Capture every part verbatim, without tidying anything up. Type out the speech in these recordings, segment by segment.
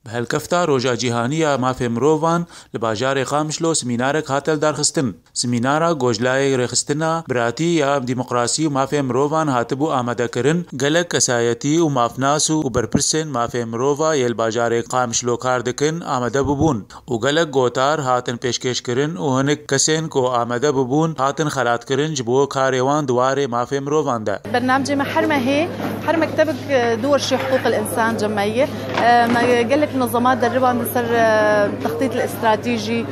Bi helkefta Roja Cîhanî ya Mafê Mirovan li bajarê Qamişlo semînarek hate lidarxistin. Semînara ku ji layê Rêxistina Biratî ya Demokrasî û Mafê Mirovan hatibû amadekirin, gelek kesayetî û mafnas û berpirsên mafê mirova yê li bajarê Qamişlo kar dikin amade bûbûn û gelek gotar hatin pêşkêşkirin û hinek kesên ku amade bûbûn hatin xelatkirin ji bo karê wan di warê mafê mirovan de. برنامجي مع حرمة هي حرمة كتبك دور شي حقوق الإنسان جمعية. آه، ما قلك منظمات دربان سر، آه، التخطيط الاستراتيجي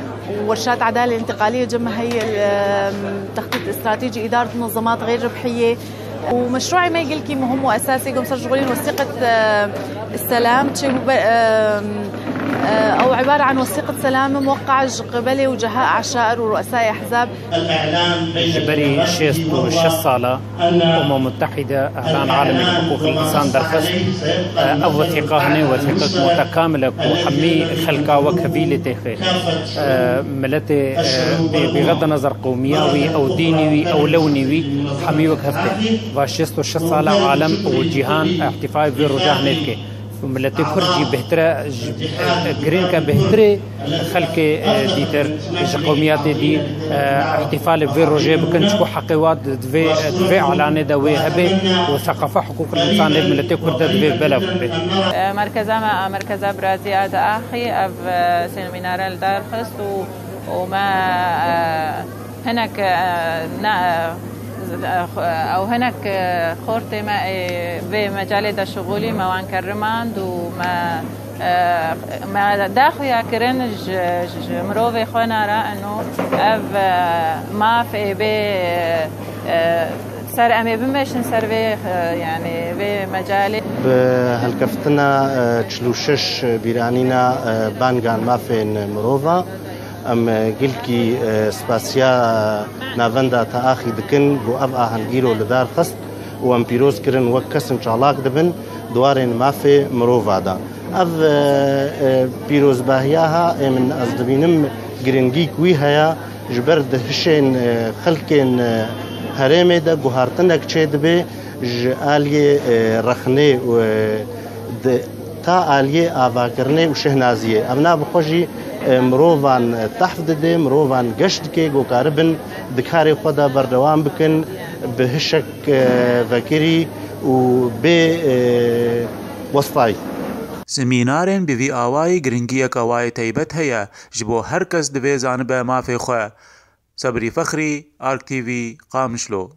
وورشات عدالة انتقالية جمع هي ال-، آه، التخطيط الاستراتيجي إدارة منظمات غير ربحية. ومشروعي ما يقلكي مهم وأساسي قوم سر شغلين وثيقة، آه، السلام تشي مب-، آه، آه، أو عبارة عن وثيقة سلام موقعة قبلي وجهاء عشائر ورؤساء أحزاب. Ji berî şêst û şeş sala Umem Mutehîde Ehlan Alemê li Hiqûqî Însan derxist. Ev wesîqa hene wesîqek mutekamil e ku hemî xelka wek hevî lê têxê. Miletê bê, bêxeda nezer qewmiya wî, ew dînî wî, ew lewnî wî, hemî wek hev tê. Va şêst û şeş sala alem û cîhan îhtîfalê vê roja hene dike. Û miletê Kurd jî bêhtir e, ji, e, girîng e bêhtirê xelkê, e, dîtir, ji qewmiyatê dî, e, îhtîfalê vê rojê bikin, çiku heqê wa di, di vê, di vê alanê de wê hebe û seqafa hiqûqil însanê miletê Kurd de divê belav bibe. Merkeza me a Merkeza Birazî a di axî ev, e, semînare li dar xist û, û me, e, Hinek, e, na, e, ew hinek, e, xortê me ê vê mecalê de şixulî me wan kerimand û me, e, me daxuya kirin ji, ji mirovê xwe nara eno ev, e, maf ê bê, e, ser em ê bimeşin ser vê, e, yani vê mecalê. Bi helkeftina, e, çil û şeş bîranîna, e, bangan mafên mirova, Em, e, gelkî, e, spasiya navenda Teaxî dikin ku ev ahengîro li dar xist û em pîroz kirin wek kesin çalak dibin di warên mafê mirova de. Ev, e, e, pîrozbahiya ha ê min ez dibînim giringîk wî heye ji ber di hişên, e, xelkên, e, herêmê de guhartinek çêdibe ji aliyê, e, rexnê û, e, di ta aliyê avakirinê û şehnaziyê. Ev na bi xwe jî, e, mirovan, e, tehf dide, mirovan geş dike, ku karibin di karê xwe de berdewam bikin, bi hişek, e, vekirî û bê, e, westayî. Semînarên bi vî awayî giringiyeke wayê taybet heye, ji bo her kes divê zanibe mafê xwe. Sebrî Fexrî, Ark T V, Qamişlo.